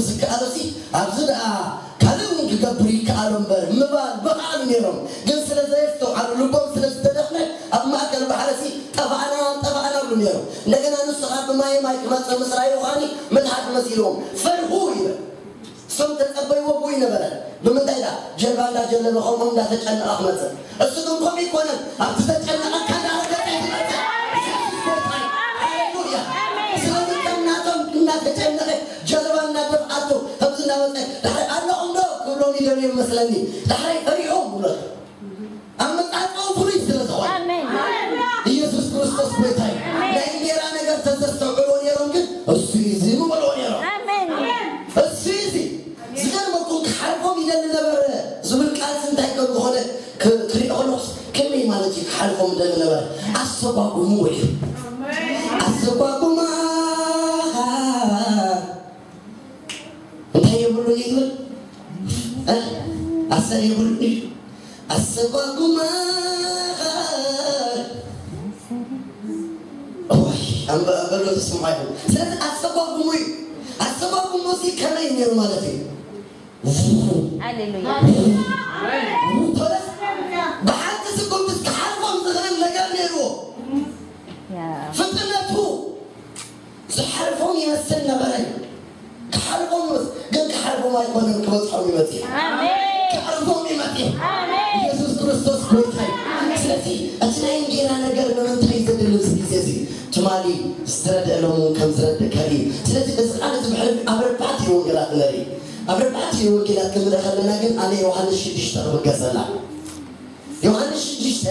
ዝከኣሎሲ ኣብዚ ደኣ ካልእ እውን ክገብር ይከኣሎ እምበር ምባል ምኽኣሉ ነይሮም። ግን ስለ ዘየስተውዓሉ፣ ልቦም ስለ ዝተደኽመ፣ ኣብ ማእከል ባሕርሲ ጠፋእና፣ ጠፋእና ይብሉ ነይሮም። እንደገና ንሱ ኸኣ ብማየ ማይ ክመጽእ ምስ ረኣዩ ኸኣኒ ምትሓት መሲልዎም ፈርሁ ይብል። እሶም ተጸበይዎ ብኡ ይነበረ። ብምንታይ ደኣ? ጀልባ እንዳጀለበ ከምኦም እንዳተጨነቐ ክመጽእ። እሱ ግን ከምኡ ኣይኮነን። ኣብቲ ዘጨንቐካ እንዳረገጸ እዩ ዝመጽእ። ኢየሱስ ጎይታ እዩ። ሃሌሉያ። ስለዚ ከም ናቶም እናተጨነቐ ጀልባ እናደፍኣቶ ከምዚ እናመጸ፣ "ዳሕራይ ኣለኹም ዶ?" ክብሎም ይደልዩ ይመስለኒ። ዳሕራይ ፈሪሖም ብሎ። ኣመጻጽኦም ፍሉይ ስለ ዝኾነ። ኣሜን። ኢየሱስ ክርስቶስ ጎይታ እዩ። ኣሜን። ናይ እንጌራ ነገር ተዘስተውዕልዎ ነይሮም፣ ግን እሱ እዩ እዚ ምበልዎ ነይሮም። ኣሜን። እሱ እዩ እዚ። ዝገርመኩም፣ ክሓልፎም ይደሊ ነበረ ዝብል ቃልሲ እንታይ ከም ዝኾነ ክ-፣ ክሪኦ ከለኹስ ከመይ ማለት እዩ ክሓልፎም ይደሊ ነበረ? ኣሰጓጉሙ እዩ። ኣሰጓጉማ እንታይ የብሉን እዩ ዝብል? እ? ኣሰር የብሉን እዩ። ኣሰጓጉማ ኦይ፣ ኣንበ-፣ ኣንበሎ ተስምዖ ይኹን። ስለዚ ኣሰጓጉሙ እዩ። ኣሰጓጉሙ እዚ ከመይ ነይሩ ማለት እዩ? ሃሌሉያ። ቶለስ ብሓንቲ ስጉምቲ ክሓልፎም ዝኽእል ነገር ነይርዎ። ያ። ፍጥነቱ ዝሓልፎም ይመስል ነበረ። ክሓልፎም ይመስ-፣ ግን ክሓልፎም ኣይኮነን፣ ክበጽሖም ይመጽእ። ኣሜን። ክዕርፎም ይመጽእ። ኣሜን። ኢየሱስ ክርስቶስ ጎይታ እዩ። ስለዚ እቲ ናይ እንጌራ ነገር ንምንታይ ዘድሊ ኣብዚ ግዜ እዚ? ትማሊ ዝረድአ ሎሚ እውን ከም ዝረድእ ከርኢ። ስለዚ እዚ ቃል እዚ ብሕልፊ ኣብ ኣርባዕቲኡ ወንጌላት ንርኢ። ኣብ ኣርባዕቲኡ ወንጌላት ክንርኢ ከለና ግን ኣነ ዮሃንስ ሽዱሽተ ክብገሰላ። ዮሃንስ ሽዱሽተ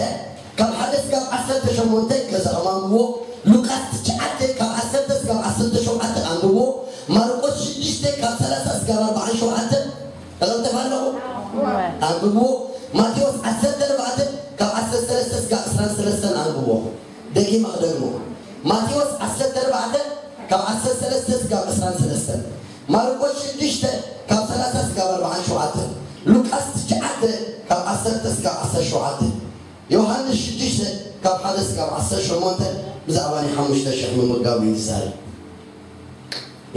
ካብ ሓደ ስጋብ ዓሰርተ ሸሞንተ ገዛኦም ኣንብብዎ። ሉቃስ ትሽዓተ ካብ ዓሰርተ ስጋብ ዓሰርተ ሸውዓተ ኣንብብዎ። ማርቆስ ሽዱሽተ ካብ ሰላሳ ስጋብ ኣርባዓን ሸውዓተን። እቐልጥፍ ኣለኹ? እወ። ኣንብብዎ። ማቴዎስ ዓሰርተ ኣርባዕተ ካብ ዓሰርተ ሰለስተ ስጋብ ዕስራን ሰለስተን ኣንብብዎ። ደጊመ ክደግሞ። ማቴዎስ ዓሰርተ ኣርባዕተ ካብ ዓሰርተ ሰለስተ ስጋብ ዕስራን ሰለስተን። ማርቆስ ሽዱሽተ ካብ ሰላሳ ስጋብ ኣርባዓን ሸውዓተን። ሉቃስ ትሽዓተ ካብ ዓሰርተ ስጋብ ዓሰርተ ሸውዓተ። ዮሃንስ ሽዱሽተ ካብ ሓደ ስጋብ ዓሰርተ ሸሞንተ ብዛዕባ ናይ ሓሙሽተ ሽሕ ምምጋቡ እዩ ዝዛረብ።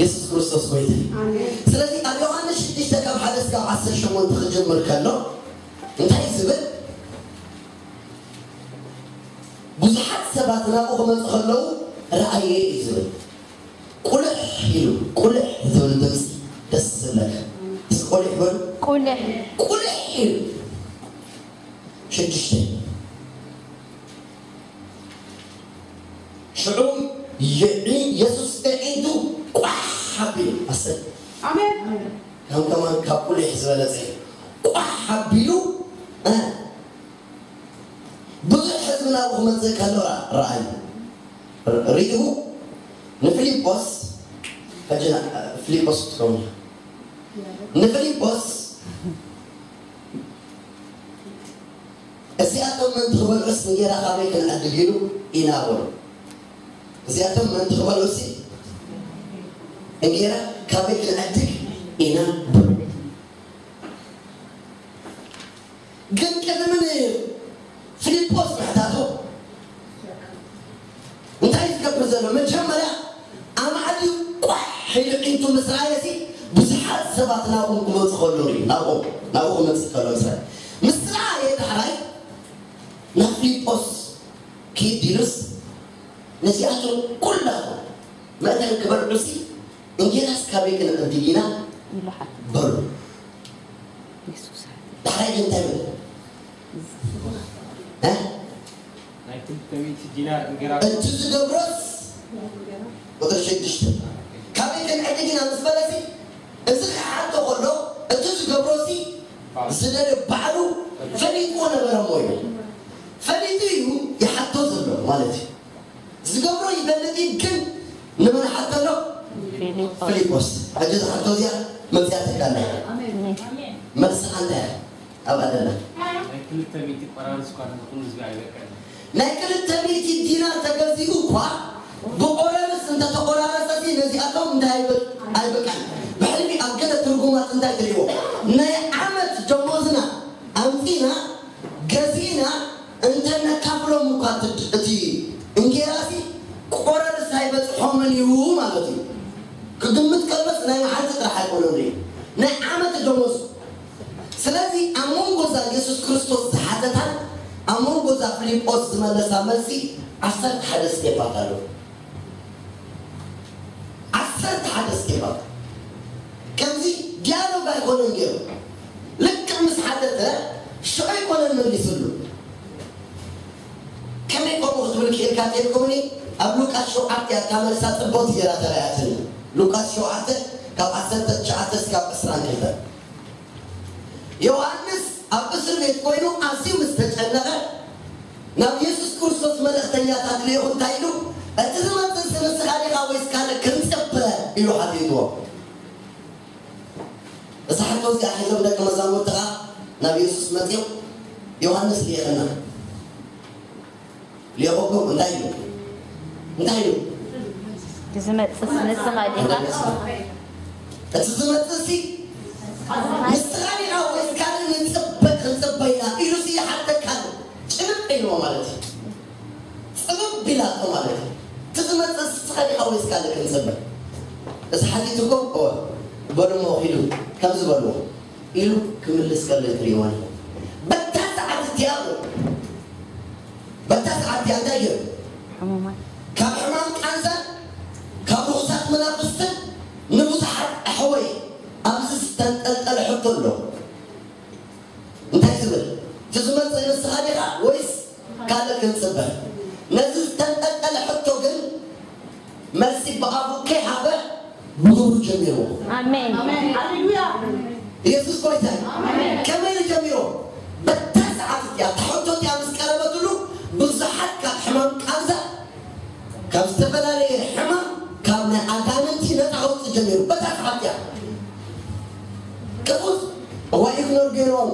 የሱስ ክርስቶስ ጎይታ እዩ። ኣሜን። ስለዚ ኣብ ዮሃንስ ሽዱሽተ ካብ ሓደ ስጋብ ዓሰርተ ሸሞንተ ክጅምር ከሎ እንታይ ዝብል? ብዙሓት ሰባት ናብኡ ክመጹ ከለዉ ረኣየ እዩ ዝብል። ቁልሕ ኢሉ፣ ቁልሕ ዝብል ድምፂ ደስ ዝብለካ። እስኪ ቁልሕ በሉ። ቁልሕ። ቁልሕ ኢሉ። ሽዱሽተ። ሽዑ የዒ-፣ የሱስ ኣዒንቱ ቋሕ ኣቢሉ፣ ኣሰይ። ኣሜን። ከም ከማን ካብ ቁሊሕ ዝበለጸ እዩ። ቋሕ ኣቢሉ፣ እ፣ ብዙሕ ህዝቢ ናብኡ ክመጽእ ከሎ ራ-፣ ረኣዩ። ር-፣ ሪኡ ንፊልጶስ፣ ሕጂ ና-፣ ፊልጶስ ክትከውን ኢኻ። ንፊልጶስ እዚኣቶም ምእንቲ ክበልዑስ እንጌራ ካበይ ክንዕድግ ኢሉ ኢና በሎ። እዚኣቶም ምእንቲ ክበልዑሲ እንጌራ ካበይ ክንዕድግ ኢና በሎ። ግን ቅድሚ ንፊልጶስ ምሕታቱ እንታይ ዝገብር ዘሎ? መጀመርያ ኣማዕድዩ ቋሕ ኢሉ ኣዒንቱ ምስ ረኣየሲ ብዙሓት ሰባት ናብኡ ክመፁ ከለዉ ርእዩ። ናብኡ፣ ናብኡ ክመፅእ ከሎ ምስ ረኣየ። ምስ ረኣየ ዳሕራይ ናብ ፊልጶስ ኪድ ኢሉስ ነዚኣቶም ኩላቶም መእተን ክበልዑሲ እንጌራስ ካበይ ክንዕድግ ኢና ኢሉ ሓተተ። በሉ። የሱስ ሓተተ። ዳሕራይ ግን እንታይ በለ? እ? ናይ ክልተ ሚእቲ ዲናር እንጌራ። እቲ ዝገብሮስ ቁጥሪ ሽዱሽተ። ካበይ ክንዕድግ ኢና ምስ በለሲ፣ እዚ ክሓቶ ከሎ፣ እቲ ዝገብሮሲ ዝደልዮ ባዕሉ ፈሊጥዎ ነበረ እሞ እዩ። ፈሊጡ እዩ ይሓቶ ዘሎ ማለት እዩ። ዝገብሮ ይፈልጥ እዩ፣ ግን ንመን ሓቶ ኣሎ? ፊልጶስ። ፊልጶስ። ሕጂ ዝሓቶ እዚኣ መምፅያትካ ኣላ። ኣሜን። መልስኻ እንታይ እያ? ኣብኣ ደላ። ናይ ክልተ ሚእቲ ቆራርስ እኳ ንዝኹን ህዝቢ ኣይበቅዕን። ናይ ክልተ ሚእቲ ዲናር ተገዚኡ እኳ ብቆረርስ እንተተቆራረሰ ነዚኣቶም እንታይ ኣይበ-፣ ኣይበቅዕን። ብሕልሚ ኣብ ገለ ትርጉማት እንታይ ትርእይዎ? ናይ ዓመት ደሞዝና ኣምፂና ገዚእና እንተነካፍሎም እኳ እቲ፣ እቲ እንጌራሲ ቆረርስ ኣይበፅሖምን እዩ ማለት እዩ። ክግምት ከሎስ ናይ መዓልቲ ጥራሕ ኣይኮነን እዩ፣ ናይ ዓመት ደሞዝ። ስለዚ ኣብ መንጎ እዛ የሱስ ክርስቶስ ዝሓተታን ኣብ መንጎ እዛ ፊልጶስ ዝመለሳ መልሲ ዓሰርተ ሓደ ስቴፓት ኣለዉ። ዓሰርተ ሓደ ስቴፓት። ከምዚ ዲያሎግ ኣይኮነን ገይሩ። ልክዕ ምስ ሓተተ ሽዑ ኣይኮነን መሊስሉ። ከመይ ከምኡ ክትብል ክኢልካ ተልኩምኒ? ኣብ ሉቃስ ሸውዓተ እያ እታ መልሳ ጽብቕቲ ገይራ ተራእያትኒ። ሉቃስ ሸውዓተ ካብ ዓሰርተ ትሽዓተ እስካብ ዕስራን ክልተን። ዮሃንስ ኣብ እስር ቤት ኮይኑ ኣዝዩ ምስ ተጨነቐ ናብ የሱስ ክርስቶስ መልእኽተኛታት ልኢኹ እንታይ ኢሉ? "እቲ ዝመጽእ ንስኻ ዲኻ ወይስ ካልእ ክንጽበ?" ኢሉ ሓቲትዎ። እዛ ሕቶ እዚኣ ሒዞም ደቂ መዛሙርቲ ኸኣ ናብ የሱስ መጺኦም፣ "ዮሃንስ ልኢኽና?" ልኢኹኩም እንታይ ኢሉ? እንታይ ኢሉ? "እቲ ዝመጽእ ንስኻ ዲኻ?" እቲ ዝመጽእ ሲ ንስኻ ዲኻ ወይስ ካልእ ንጽበ-፣ ክንጽበ ኢና ኢሉ ሲ ይሓተካ ኣሎ። ጭብጥ ኢልዎ ማለት እዩ። ጽብብ ኢላቶ ማለት እዩ። እቲ ዝመጽእ ንስኻ ዲኻ ወይስ ካልእ ክንጽበ? እዚ ሓቲትኩም፣ "እወ፣ በሉ እሞ ኺዱ ከምዚ በልዎ" ኢሉ ክምልስ ከሎ ትርእይዎ ኣለኹም። በታ ሰዓት እቲኣ፣ በታ ሰዓት እቲኣ እንታይ ገይሩ? ሕሙማት። ካብ ሕማም ቃንዛን ካብ ርኹሳት መናፍስትን ንብዙሓት ኣሕወየ። ኣብዚ ዝተንጠልጠለ ሕቶ ኣሎ። እንታይ ዝብል? "እቲ ዝመጽእ ንስኻ ዲኻ ወይስ ካልእ ክንጽበ?" ነዚ ዝተንጠልጠለ ሕቶ ግን መልሲ ብኣፉ ከይሃበ ብግብሩ ጀሚርዎ። ኣሜን። ኣሜን። ሃሌሉያ። ኢየሱስ ጎይታ እዩ። ኣሜን። ከመይ ኢሉ ጀሚርዎ? በታ ሰዓት እቲኣ፣ እታ ሕቶ እቲኣ ምስ ቀረበትሉ፣ ብዙሓት ካብ ሕማም ቃንዛ፣ ካብ ዝተፈላለየ ሕማም፣ ካብ ናይ ኣጋንንቲ ነፃ ከውፅእ ጀሚሩ። በታ ሰዓት እቲኣ። ክፉት እዋ ኢግኖር ገይርዎም።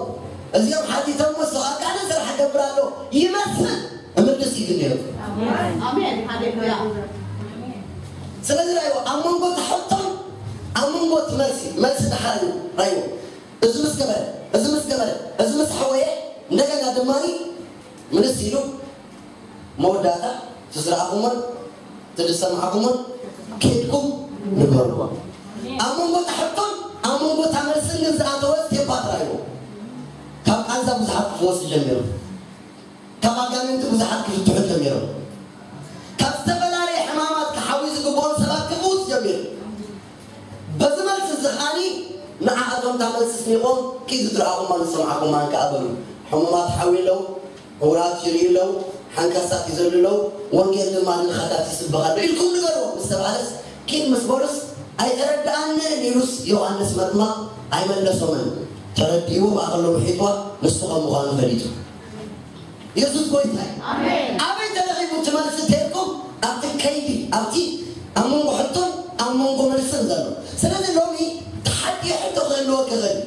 እዚኦም ሓቲቶም፣ "እሱ ኣብ ካልእ ስራሕ ገብር ኣሎ ይመስል" እምልስ እዩ ግን ነይሩ። ኣሜን። ሃሌሉያ። ስለዚ ራእይዎ ኣብ መንጎ እቲ ሕቶን ኣብ መንጎ እቲ መልሲ፣ መልሲ ደሓር እዩ ራእይዎ። እዚ ምስ ገበረ፣ እዚ ምስ ገበረ፣ እዚ ምስ ሓወየ፣ እንደገና ድማ ምልስ ኢሉ መወዳእታ እቲ ዝረኣኹሞን እቲ ዝሰማዕኩሞን ኬድኩም ንገርዎ። ኣብ መንጎ እቲ ሕቶን ኣብ መንጎ እታ መልስን ግን ዝኣተወ ስቴፓት ራእይዎ። ካብ ቃንዛ ብዙሓት ክፍወሱ ጀሚሮም። ካብ ኣጋንንቲ ብዙሓት ክፍትሑ ጀሚሮም። ካብ ዝተፈላለየ ሕማማት ክሓዊ ዝግብኦም ሰባት ክፍውስ ጀሚሩ። በዚ መልሲ እዚ ኸኣኒ ንዓኣቶም እታ መልሲ ስኒቖም፣ "ኪዱ ዝረኣኹማን ዝሰማዕኩማን ከኣ በሉ፣ ሕሙማት ሓውዩ ኣለዉ፣ ዕውራት ይርእዩ ኣለዉ፣ ሓንካሳት ይዘሉ ኣለዉ፣ ወንጌል ድማ ንድኻታት ይስበኽ ኣሎ ኢልኩም ንገርዎም" ምስ ተባህለስ፣ ኪድ ምስ በሉስ ኣይተረድኣንን ኢሉስ ዮሃንስ መጥምቕ ኣይመለሶምን። ተረዲእዎ ብኣኸሎ ውሒጥዋ ንሱ ከም ምዃኑ ፈሊጡ። የሱስ ጎይታ እዩ። ኣሜን። ኣበይ ተረኺቡ እቲ መልሲ ተልኩም? ኣብቲ ከይዲ፣ ኣብቲ ኣብ መንጎ ሕቶን ኣብ መንጎ መልስን ዘሎ። ስለዚ ሎሚ ተሓትዮ ሕቶ ክህልወካ ይኽእል እዩ።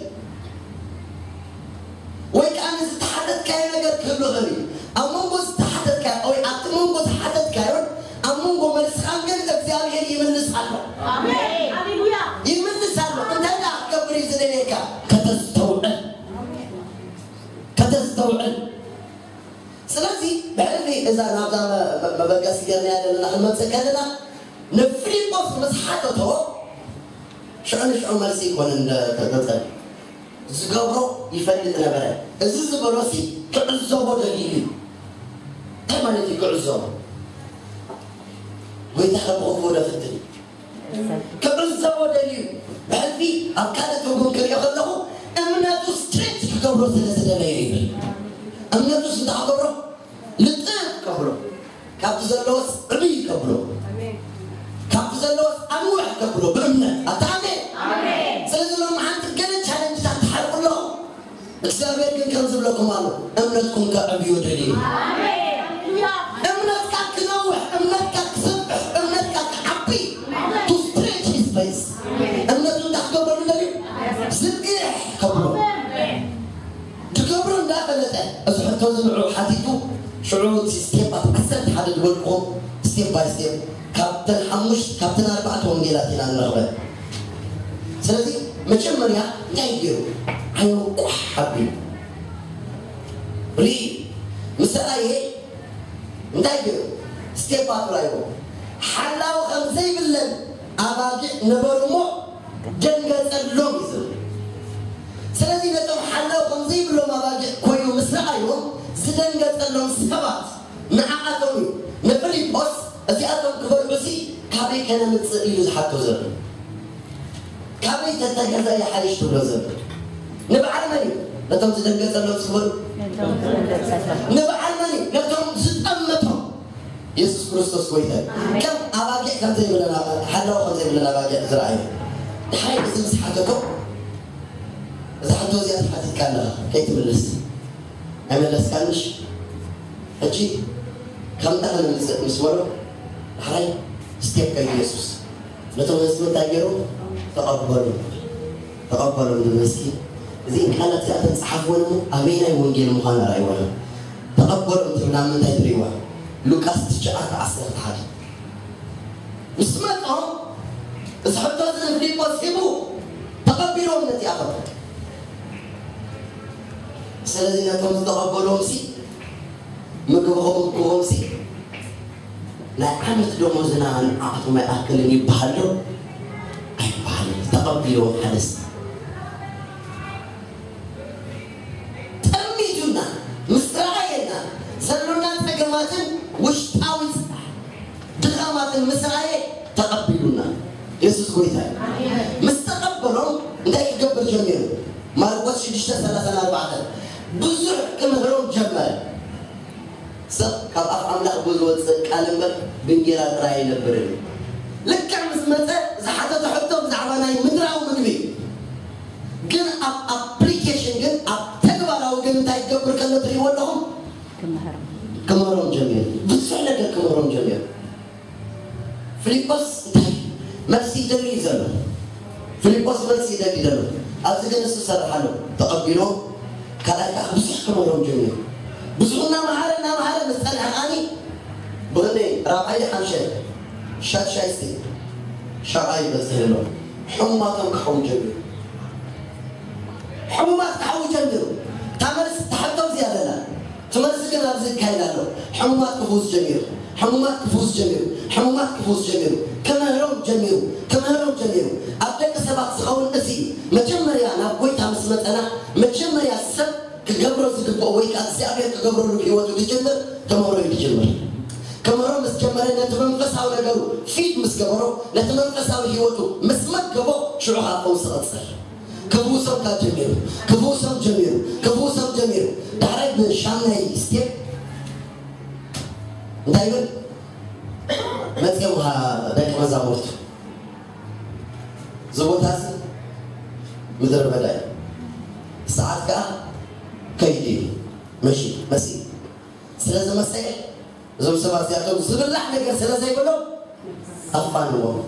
ወይ ከኣ ንዝተሓተትካዮ ነገር ክህሉ ይኽእል እዩ። ኣብ መንጎ ዝተሓተትካዮ ወይ ኣብቲ መንጎ ዝሓተትካዮን ኣብ መንጎ መልስኻን ግን እግዚኣብሔር ይምልስ ኣሎ። ኣሜን። ሃሌሉያ። ይምልስ ኣሎ። እንታይ ደኣ ክገብር እዩ ዝደልየካ? ከተስተውዕል። ከተስተውዕል። ስለዚ ብሕልፊ እዛ ናብዛ መ-፣ መ-፣ መበገሲ ገርናያ ዘለና ክንመጽእ ከለና ንፊልጶስ ምስ ሓተቶ ሽዑ ንሽዑ መልሲ ይኮነ እንደ-፣ ተጠጠ-፣ ዝገብሮ ይፈልጥ ነበረ። እዚ ዝበሎሲ ክዕዘቦ ደልዩ እዩ። እንታይ ማለት እዩ ክዕዘቦ? ጎይታ ከብኽዎ ደፍትን እዩ። ክዕዘቦ ደልዩ። ብሕልፊ ኣብ ካልእ ትርጉም ክሪኦ ከለኹ እምነቱ ስትሬት ክገብሮ ስለ ዝደለየ እዩ። እምነቱ ስንታ ክገብሮ? ልጥጥ ከብሎ። ካብቲ ዘለዎስ ዕብይ ከብሎ። ካብቲ ዘለዎስ ኣንውሕ ከብሎ ብእምነት። ኣታ ኣሜን። ኣሜን። ስለዚ ሎም ሓንቲ ገለ ቻለንጅታት ትሓልፉ ኣለኹ። እግዚኣብሔር ግን ከም ዝብለኩም ኣሎ፣ እምነትኩም ከዕብዮ ደልዩ። ኣሜን። እምነትካ ክነውሕ፣ እምነትካ ክሰፍሕ፣ እምነትካ ክዓቢ፣ to stretch his faith። እምነቱ እንታይ ክገብረሉ ደልዩ? ዝግሕ ከብሎ። ዝገብሮ እንዳፈለጠ፣ እዚ ሕቶ እዚ ንዕኡ ሓቲቱ፣ ሽዑ እቲ ስቴፓት ዓሰርተ ሓደ ዝበልኩኹም፣ ስቴፕ ባይ ስቴፕ፣ ካብተን ሓሙሽ-፣ ካብተን ኣርባዕተ ወንጌላት ኢና ንረኽበን። ስለዚ መጀመርያ እንታይ ገይሩ? ዓይኑ ቋሕ ኣቢሉ ርኢ-፣ ምስ ረኣየ እንታይ ገይሩ? ስቴፓት ራእይዎ። ሓላዊ ከም ዘይብለን ኣባጊዕ ነበሩ እሞ ደንገጸሎም እዩ ዝብል። ስለዚ ነቶም ሓላው ከም ዘይብሎም ኣባጊዕ ኮይኑ ምስ ረኣዮም ዝደንገጸሎም ሰባት ንዓኣቶም እዩ። ንፊልጶስ እዚኣቶም ክበልዑሲ ካበይ ከነምጽእ ኢሉ ዝሓቶ ዘሎ። ካበይ ተተገዛ ይሓይሽ ትብሎ ዘሎ። ንበዓል መን እዩ ነቶም ዝደንገጸሎም ዝኽበሉ? ንበዓል መን እዩ ነቶም ዝጠመቶም? የሱስ ክርስቶስ ጎይታ እዩ። ከም ኣባጊዕ ከም ዘይብለና፣ ሓላው ከም ዘይብለና ኣባጊዕ ዝረኣዩ። ድሓይ እዚ ምስ ሓተቶ፣ እዛ ሕቶ እዚኣ ተሓቲትካ ኣለኻ፣ ከይትምልስ። ኣይመለስካንሽ? ሕጂ ከምታ ከነምጽእ ምስ በሎ፣ ዳሕራይ ስቴፕ ከይዱ የሱስ ነቶም ህዝቢ እንታይ ገይሩ? ተቐበሉ። ተቐበሎም ዝብል እስኪ፣ እዚን ቃላት እዚኣተን ጸሓፍወን እሞ ኣበየናይ ወንጌል ምዃን ኣርኣይወን። ተቐበሎም ትብል ኣብ ምንታይ ትርእይዋ? ሉቃስ ትሽዓተ ዓሰርተ ሓደ። ምስ መጾም እዚ ሕቶ እዚ ንፊልጶስ ሂቡ ተቐቢሎም ነቲኣቶም። ስለዚ ነቶም ዝተቐበልዎም ሲ ምግቢ ክህቦም ሲ ናይ ዓመት ደሞዝና ንዓኣቶም ኣይኣክልን ይበሃል ዶ? ኣይበሃልን። ተቐቢልዎም ሓደ ሰብ ጠሚቱና ምስ ረኣየና ዘሎና ጸገማትን ውሽጣዊ ጽናሕ ድኻማትን ምስ ረኣየ ተቐቢሉና። የሱስ ጎይታ እዩ። ምስ ተቐበሎም እንታይ ክገብር ጀሚሩ? ማርቆስ ሽዱሽተ ሰላሳን ኣርባዕተን ብዙሕ ክምህሮም ጀመረ። ሰብ ካብ ኣፍ ኣምላኽ ብዝወፅእ ቃል እምበር ብእንጌራ ጥራይ ኣይነብርን እዩ። ልክዕ ምስ መፀ ዝሓተቶ ሕቶ ብዛዕባ ናይ ምድራዊ ምግቢ እዩ። ግን ኣብ ኣፕሊኬሽን ግን ኣብ ተግባራዊ ግን እንታይ ክገብር ከሎ ትሪእዎ ኣለኹም? ክምህሮም ጀሚሩ። ብዙሕ ነገር ክምህሮም ጀሚሩ። ፊልጶስ እንታይ መልሲ ይደሊ እዩ ዘሎ? ፊልጶስ መልሲ ይደሊ ዘሎ። ኣብዚ ግን ንሱ ዝሰርሕ ኣሎ። ተቐቢሎም ካልኣይ ከዓ ብዙሕ ክምህሮም ጀሚሩ። ብዙሕ እናመሃረ እናመሃረ ምስ ጸንሐ ከዓኒ ብኽንደይ ራብዓይ ሓምሻይ ሻድሻይ ስቴፕ ሻብዓይ ይበጽሕ ኣሎ። ሕሙማቶም ክሓው ጀሚሩ። ሕሙማት ክሓው ጀሚሩ። እታ መልሲ እታ ሕቶ እዚኣ ዘላ እቲ መልሲ ግን ኣብዚ ይካየድ ኣሎ። ሕሙማት ክፍውስ ጀሚሩ። ሕሙማት ክፍውስ ጀሚሩ። ሕሙማት ክፍውስ ጀሚሩ። ክምህሮም ጀሚሩ። ክምህሮም ጀሚሩ። ኣብ ደቂ ሰባት ዝኸውን እዚ እዩ። መጀመርያ ናብ ጎይታ ምስ መጸና መጀመርያ ሰብ ክገብሮ ዝግብኦ ወይ ከዓ እግዚኣብሔር ክገብረሉ ህይወቱ ዝጅምር ክምህሮ እዩ ዝጅምር። ክምህሮ ምስ ጀመረ ነቲ መንፈሳዊ ነገሩ ፊድ ምስ ገበሮ ነቲ መንፈሳዊ ህይወቱ ምስ መገቦ ሽዑ ካብ ፈውሲ ይቐጽል። ክፍውሶም ካብ ጀሚሩ ክፍውሶም ጀሚሩ ክፍውሶም ጀሚሩ ዳሕራይ ብሻምናይ ስቴፕ እንታይ ይብል? መፅኦም ደቂ መዛሙርቱ እዚ ቦታ እዚ ምድረ በዳ እዩ፣ ሰዓት ከዓ ከይዱ እዩ፣ መሺ መሲ ስለ ዝመሰየ እዞም ሰባት እዚኣቶም ዝብላዕ ነገር ስለ ዘይብሎም ኣፋንዎም።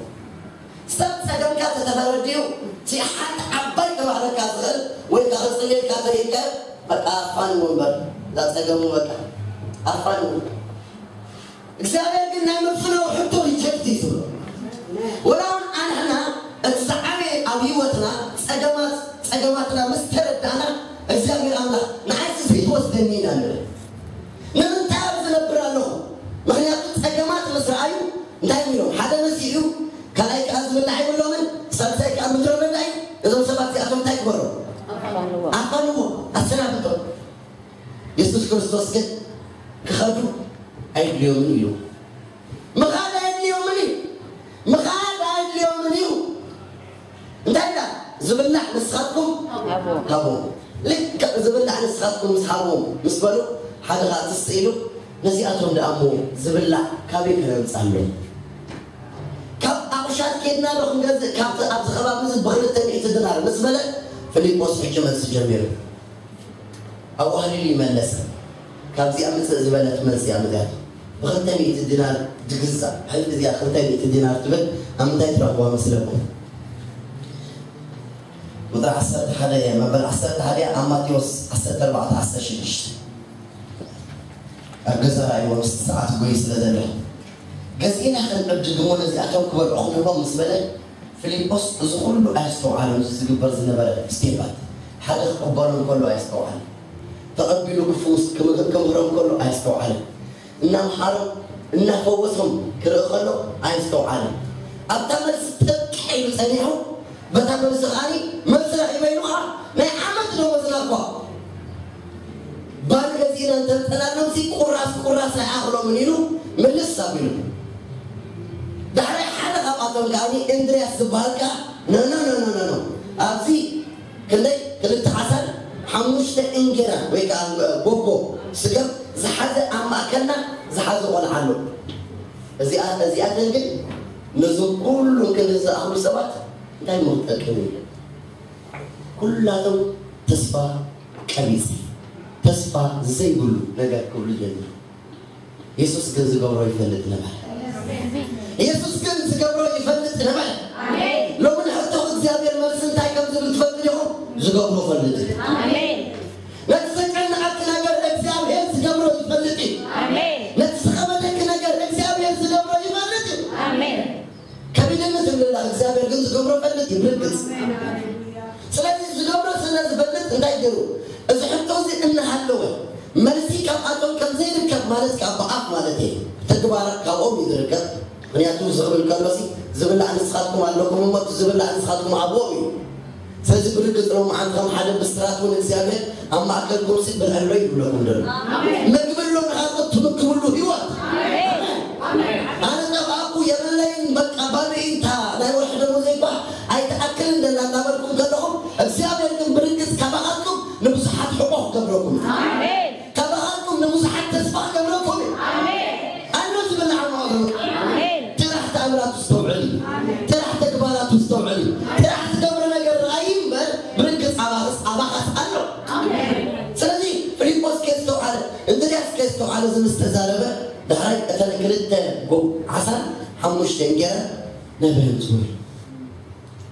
ሰብ ፀገምካ ተተፈረዲኡ እቲ ሓንቲ ዓባይ ከባህረካ ዝኽእል ወይ ከዓ ክፅልየልካ ተይልካ በቃ ኣፋንዎ እምበር እዛ ፀገሙ በቃ ኣፋንዎ። እግዚኣብሔር ግን ናይ ምፍናው ሕቶ ሪጀክት እዩ ዝብሎ። ወላ እውን ኣንሕና እቲ ዝዓበየ ኣብ ህይወትና ፀገማት ፀገማትና ምስ ተረዳእና እግዚኣብሔር ኣምላኽ ንዓይስ ዘይትወስደኒ ኢና ንብል። ንምንታይ ኣብ ዝነብር ኣለኹ? ምኽንያቱ ጸገማት ምስ ረኣዩ እንታይ ኢሎም? ሓደ መሲኡ ካልኣይ ከኣ ዝብላዕ የብሎምን፣ ሳልሳይ ከኣ ምድረ በዳ እዩ። እዞም ሰባት እዚኣቶም እንታይ ግበሮም? ኣፋንዎም። ኣፋንዎም፣ ኣሰናብቶም። የሱስ ክርስቶስ ግን ክኸዱ ኣይድልዮምን እዩ። ምኻድ ኣየድልዮምን እዩ። ምኻድ ኣየድልዮምን እዩ። እንታይ ኢላ? ዝብላዕ ንስኻትኩም ሃቦም። ሃቦም። ልክዕ ዝብላዕ ንስኻትኩም ምስ ሃቦም ምስ በሉ ሓደ ኸዓ ትስ ኢሉ ነዚኣቶም ደኣ እሞ ዝብላዕ ካበይ ከነምፅኣሎም? ካብ ኣቑሻት ኬድና ዶ ክንገዝእ ካብቲ ኣብዚ ከባቢ እዚ ብክልተ ሚእቲ ድናር ምስ በለ ፊልጶስ ሕጂ መልሲ ጀሚሩ። ኣዋህሊሉ ይመለሰ። ካብዚኣ ምፅእ ዝበለት መልሲ እያ ምፅያት። ብክልተ ሚእቲ ዲናር ድግዛእ። ሕልፊ እዚኣ ክልተ ሚእቲ ዲናር ትብል ኣብ ምንታይ ትረኽብዋ መስለኩም? ቁፅሪ ዓሰርተ ሓደ እያ፣ መበል ዓሰርተ ሓደ እያ፣ ኣብ ማቴዎስ ዓሰርተ ኣርባዕተ ዓሰርተ ሽዱሽተ። ኣብ ገዛ ራእይዎ ምስቲ ሰዓት ጎይ ስለ ዘሎ። ገዚእና ክንዕድግ እሞ ነዚኣቶም ክበልዑ ክንህቦም ምስ በለ፣ ፊልጶስ እዚ ኩሉ ኣየስተውዓለን፣ እዚ ዝግበር ዝነበረ ስቴፓት። ሓደ ክቕበሎም ከሎ ኣየስተውዓለን። ተቐቢሉ ክፍውስ ክምህር፣ ክምህሮም ከሎ ኣየስተውዓለን። እናምሃሮም እናፈወሶም ክርኢ ከሎ ኣየስተውዓለን። ኣብታ መልሲ ጥብቅ ኢሉ ጸኒሑ፣ በታ መልሲ ከኣ መልሲ ረኺበ ኢሉ ከኣ ናይ ዓመት ደሞዝና እኳ ባኒ ገዚእና እንተንጠላሎምሲ ቁራስ ቁራስ ኣይኣኽሎምን ኢሉ ምልስ ኣቢሉ። ዳሕራይ ሓደ ካብኣቶም ከኣ እንድርያስ ዝበሃል ከኣ፣ ኖ፣ ኖ፣ ኖ፣ ኖ፣ ኖ፣ ኖ። ኣብዚ ክንደይ ክልተ ዓሳን ሓሙሽተ እንጌራ ወይ ከኣ ጎጎ ስገም ዝሓዘ ኣብ ማእከልና ዝሓዘ ቆልዓ ኣሎ። እዚኣ-፣ እዚኣተን ግን ነዞም ኩሉ ክንዲ ዝኣኽሉ ሰባት እንታይ እሞ ክጠቅም እዩ? ኩላቶም ተስፋ ቀቢጽ፣ ተስፋ ዘይብሉ ነገር ክብሉ ጀሚሩ። የሱስ ግን ዝገብሮ ይፈልጥ ነበረ። የሱስ ግን ዝገብሮ ይፈልጥ ነበረ። ሎሚ ንሕቶ እግዚኣብሔር መልሲ እንታይ ከም ዝብል ትፈልጡ ዲኹም? ዝገብሮ ይፈልጥ እዩ። ነቲ ዘጨነቐኪ ነገር እግዚኣብሔር ዝገብሮ ይፈልጥ እዩ። ነቲ ዝኸበደኪ ነገር እግዚኣብሔር ዝገብሮ ይፈልጥ እዩ። ከቢድኒ ትብልላ እግዚኣብሔር ግን ዝገብሮ ፈልጥ እዩ ብርግጽ። ስለዚ ዝገብሮ ስለ ዝፈልጥ እንታይ ገይሩ? እዚ ሕቶ እዚ እናሃለወ መልሲ ካብኣቶም ከም ዘይርከብ ማለት ካብ ብኣፍ ማለት እዩ። ተግባራት ካብኦም እዩ ዝርከብ። ምክንያቱ እዚ ክብል ከሎሲ ዝብላዕ ንስኻትኩም ኣለኩም እሞ እቲ ዝብላዕ ንስኻትኩም ኣብኦም እዩ። ስለዚ ብርግጽ ሎምዓንቲ ከም ሓደ ብስራት እውን እግዚኣብሔር ኣብ ማእከልኩም ሲ ብልዕሎ ይብለኩም ዘሎ። ኣሜን። ምግቢ ኣሎ ንኻልኦት ትምግብሉ ህይወት። ኣሜን። ኣነ ጠፋእኩ የብለይን በቃ ባዶ ኢንታ ናይ ወርሒ ደሞዘይ እኳ ኣይትኣክልን ደላ እናበልኩም ከለኹም እግዚኣብሔር ግን ብርግጽ ካባኻትኩም ንብዙሓት ሕቆ ክገብረኩም። ኣሜን። ካባኻትኩም ንብዙሓት ተስፋ ክገብረኩም እዩ። ኣሜን። ኣሎ ዝብል ዓቕሚ ኣቕርቡ። ኣሜን። ጥራሕ ተኣምራቱ ዝተውዕል እዩ። ኣሜን። ጥራሕ ተግባራቱ ዝተውዕል እዩ። ጥራሕ ዝገብሮ ነገር ረኣይ እምበር ብርግጽ ኣባኽስ ኣባኻስ ኣሎ። ኣሜን። ስለዚ ፊልጶስ ከየስተውዓለ፣ እንድርያስ ከየስተውዓለ እዚ ምስ ተዛረበ፣ ዳሕራይ እተን ክልተ ጎ-፣ ዓሳን ሓሙሽተ እንጌራን ናብ ህዝቢ፣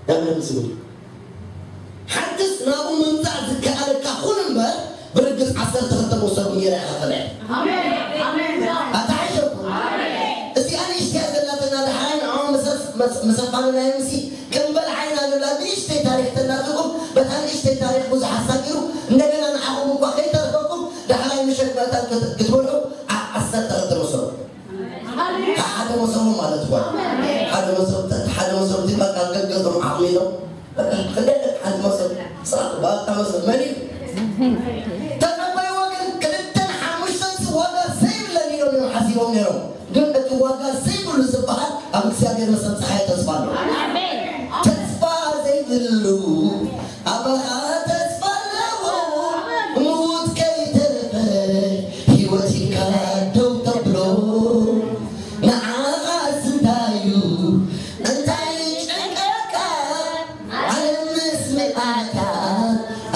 ናብ ህዝቢ ሓንትስ ናብኡ ምምጻእ ዝከኣለካ ኩን እምበር፣ ብርግጽ ዓሰርተ ክልተ መሶብ እንጌራ ኢኻ ተልዕል። ኣሜን። ኣሜን። ኣታ ሓሸኩ። ኣሜን። እዚኣ ንእሽተያ ዘላትና ደሓራይ ንዕኦም መሰፍ-፣ መስ-፣ መሰፋንና ይምሲ ከም በልዓይና ንብላ ንእሽተይ ታሪኽ ተናትኩም፣ በታ ንእሽተይ ታሪኽ ብዙሕ ኣሳጊሩ፣ እንደገና ንዓኹም እኳ ከይተርፈኩም፣ ዳሕራይ ምሸት መእታን ክት-፣ ክትበልዑ ዓ-፣ ዓሰርተ ክልተ መሶብ። ሓደ መሶብ ማለት እኮ። ሓደ መሶብ፣ ሓደ መሶብ እቲ በቃ ገገዞም ዓቕሚ ኢሎም። በቃ ክንደይ ደቂ ሓንቲ መሶብ? ስራሕ ባታ መሶብ መን እዩ? ተቐባይዋ ግን ክልተን ሓሙሽተን ዋጋ ዘይብለን ኢሎም እዮም ሓሲቦም ነይሮም። ግን እቲ ዋጋ ዘይብሉ ዝበሃል ኣብ እግዚኣብሔር መሰብ ፀሓይ ተስፋ ኣሎ። ኣሜን። ተስፋ ዘይብሉ ኣባኻ ተስፋ ኣለዎ፣ ምዉት ከይተረፈ ህይወት ሂብካ ደው ተብሎ። ንዓኻስ እንታይ እዩ እንታይ ይጨንቀካ? ዓለም ምስ ምልኣታ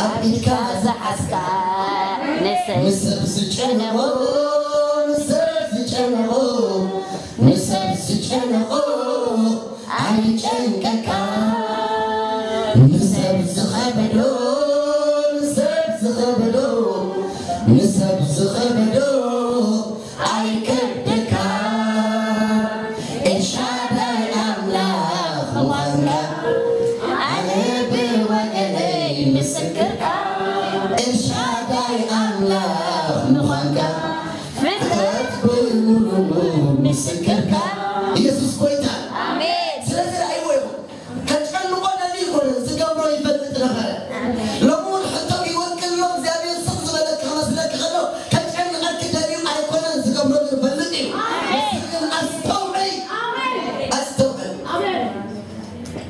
ኣብ ኢድካ ዝሓዝካ ንሰብ ንሰብ ዝጨነቖ፣ ንሰብ ዝጨነቖ፣ ንሰብ ዝጨነቖ ኣይጨንቀካ። ንሰብ ዝኸበዶ፣ ንሰብ ዝኸበዶ፣ ንሰብ ዝኸበዶ ኣይከብደካ። ኤልሻዳይ ኣምላኽ ምዃንካ ኣነ ብወገነይ ምስክርካ። ኤልሻዳይ ኣምላኽ ምዃንካ ፍጥረት ብምሉኡ ምስክርካ። ኢየሱስ ጎይታ። ኣሜን። ስለዚ ርኣይዎ ኢኹም። ከጨንቆ ደልዩ ኣይኮነን፣ ዝገብሮ ይፈልጥ ነበረ። ሎሚ እውን ሕቶ ይወክል ኣሎ፣ እግዚኣብሔር ስቕ ዝበለኪ ክመስለኪ ከሎ፣ ከጨንቐኪ ደልዩ ኣይኮነን፣ ዝገብሮ ግን ይፈልጥ እዩ። ንስኺ ግን ኣስተውዕሊ። ኣስተውዕሊ።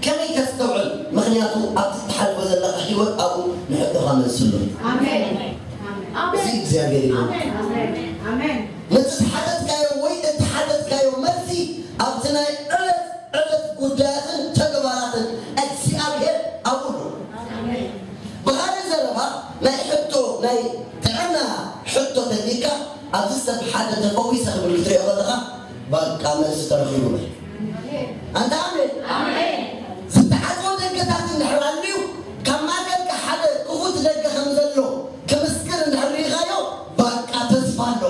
ከመይ ከስተውዕል? ምኽንያቱ ኣብቲ ትሓልፎ ዘለኻ ህይወት ኣብኡ ንሕቶኻ መልስሉ። ኣሜን። እዚ እግዚኣብሔር እዩ። ኣሜን። ኣሜን። ነቲ ዝሓተትካዮ ወይ እተሓተትካዮ መልሲ ኣብቲ ናይ ዕለት ዕለት ጉዳያትን ተግባራትን እግዚኣብሔር ኣብኡ ኣሎ። ብኻልእ ዘረባ ናይ ሕቶ ናይ ጥዕና ሕቶ ተሊካ ኣብዚ ሰብ ሓደ ተፈዊሰ ክብል ክትሪኦ ከለኻ በቃ መልሲ ተረኺቡ በል። ኣንታ ኣሜን። ዝተዓጽወ ደገታት እንድሕር ኣልዩ ካብ ማእከልካ ሓደ ክፉት ደገ ከም ዘሎ ክምስክር እንድሕር ርኢኻዮ በቃ ተስፋ ኣሎ።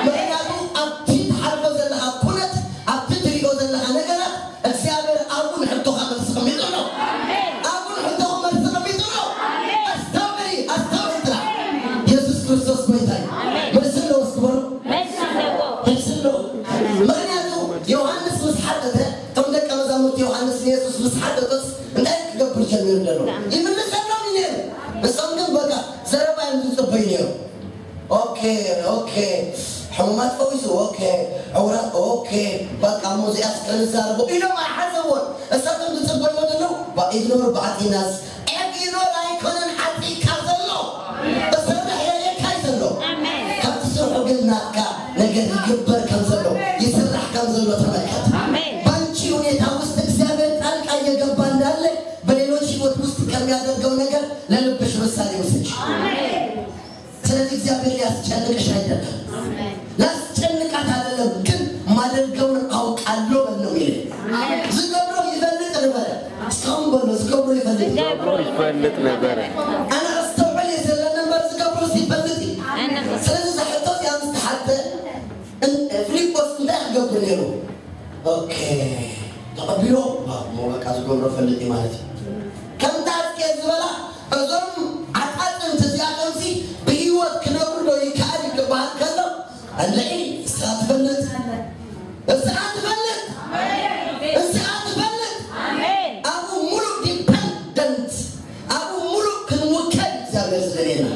ምኽንያቱ ኣብቲ ትሓልፎ ዘለኻ ኩነት ኣብቲ ትሪኦ ዘለኻ ነገራት እግዚኣብሔር ኣብኡ ንሕቶኻ መልሲ ተቐሚጡ ኣሎ። ኣብኡ ንሕቶኹም መልሲ ተቐሚጡ ኣሎ። ኣስተውዕሊ፣ ኣስተውዕሊ ጥራሕ። የሱስ ክርስቶስ ጎይታ እዩ። መልሲ ኣለዎ እስኪ በሉ። መልሲ ኣለዎ። መልሲ ኣለዎ። ምኽንያቱ ዮሃንስ ምስ ሓተተ እቶም ደቀ መዛሙርቲ ይምልሰሎም እዩ ነይሩ። እሶም ግን በቃ ዘረባ እዮም ዝፅበዩ ነይሩ። ኦኬ ኦኬ፣ ሕሙማት ፈዊሱ፣ ኦኬ፣ ዕውራት፣ ኦኬ፣ በቃ እሞ እዚኣስ ከንዛረቦ ኢሎም ኣይሓሰብዎን። እሳቶም ዝፅበይዎ ዘለዉ ኢግኖር ብዓጢናስ፣ ኢግኖር ኣይኮነን ሓጢእካ ዘሎ፣ እሰርሕ የየካይ ዘሎ። ካብቲ ስርሑ ግን ናትካ ነገር ይግበር ከም ዘሎ፣ ይስራሕ ከም ዘሎ ተመልከት። በአንቺ ሁኔታ ውስጥ እግዚአብሔር ጣልቃ እየገባ እንዳለ በሌሎች ህይወት ውስጥ ከሚያደርገው ነገር ለልብሽ ምሳሌ ውሰጂ። ስለዚህ እግዚአብሔር ሊያስጨንቅሽ አይደለም፣ ላስጨንቃት አይደለም፣ ግን ማደርገውን አውቃለሁ በል ነው የሚለኝ። ዝገብሮ ይፈልጥ ነበረ። እስካሁን በል ነው ዝገብሮ ይፈልጥ። ይፈልጥ ነበረ። አና አስተውዕል የዘለ ነበር ዝገብሮ ሲፈልጥ። ስለዚህ ዛሕቶ ያምስ ተሓተ ፊልጶስ እንታይ ክገብር ነይሩ? ኦኬ ተቐቢሎ እሞ በቃ ዝገብሮ ፈልጥ እዩ ማለት እዩ። ከምታ እስኬ ዝበላ እዞም ዓጣጥምቲ እዚኣቶምሲ ብህይወት ክነብሩ ዶ ይከኣል ይክበሃል ከሎ እንድዒ እስኻ ትፈልጥ፣ እስኻ ትፈልጥ፣ እስኻ ትፈልጥ። ኣብኡ ሙሉእ ዲፐንደንት፣ ኣብኡ ሙሉእ ክንውከል እግዚኣብሔር ዝደልየና፣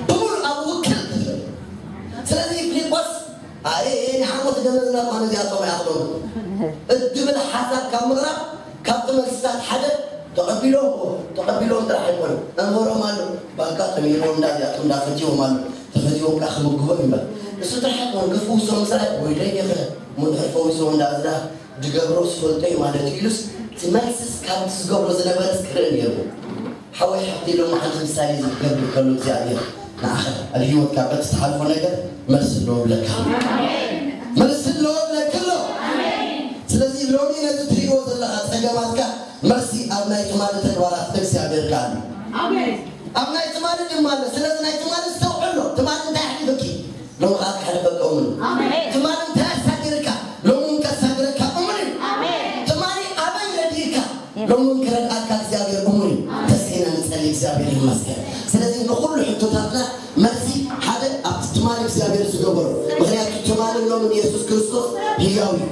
ብሙሉእ ኣብኡ ውክል ክትብል። ስለዚ ፊልጶስ ኣይ ንሓሞት ደመዝና እኳ ነዚኣቶም ኣይኣኽሎም እትብል ሓሳብ ካብ ምቕራብ ካብቲ መልስታት ሓደ ተቐቢሎም ተቐቢሎም ጥራሕ ኣይኮነ እንበሮም ኣሎ። ብኣጋጣሚ ኢሎም እንዳ እዚኣቶም እንዳ ፈትዎም ኣሎ። ተፈትዎም ከዓ ክምግቦም ይበል። እሱ ጥራሕ ኣይኮነ ክፍውሶም ስራሕ ወይደይ የኸ ሙንድሕር ፈዊሶም እንዳ እዝራ ድገብሮ ዝፈልጦ እዩ ማለት እዩ ኢሉስ እቲ መልስስ ካብቲ ዝገብሮ ዝነበረስ ክርኢ ነይሩ። ሓወይ ሓፍተይ ሎሚ ሓንቲ ምሳሌ ዝገብር ከሎ እግዚኣብሔር ንዓኻ ኣብ ህይወትካ በቲ ትሓልፎ ነገር መልሲ ኣለዎ ብለካ፣ መልሲ ኣለዎ ብለካ ኣሎ። ስለዚ ሎሚ ነዚ ትሪእዎ ዘለኻ ጸገማትካ መልሲ ኣብ ናይ ትማሊ ተግባራት እግዚኣብሔር ኣሎ። ኣብ ናይ ትማሊ ድማ ኣሎ። ስለዚ ናይ ትማሊ ዝተውዕሎ ትማሊ እንታይ ኣሕሊፍኪ ሎሚ ከዓ ክሕልፈካ እሙን እዩ። ትማሊ እንታይ ኣሳጊርካ ሎሚ እውን ከሳግረካ እሙን እዩ። ትማሊ ኣበይ ረዲእካ ሎሚ እውን ክረድኣካ እግዚኣብሔር እሙን እዩ። ተስኢና ንጸሊ እግዚኣብሔር ይመስገን። ስለዚ ንኩሉ ሕቶታትና መልሲ ሓደ ኣብቲ ትማሊ እግዚኣብሔር ዝገበሮ፣ ምክንያቱ ትማሊ ሎምን የሱስ ክርስቶስ ህያው እዩ።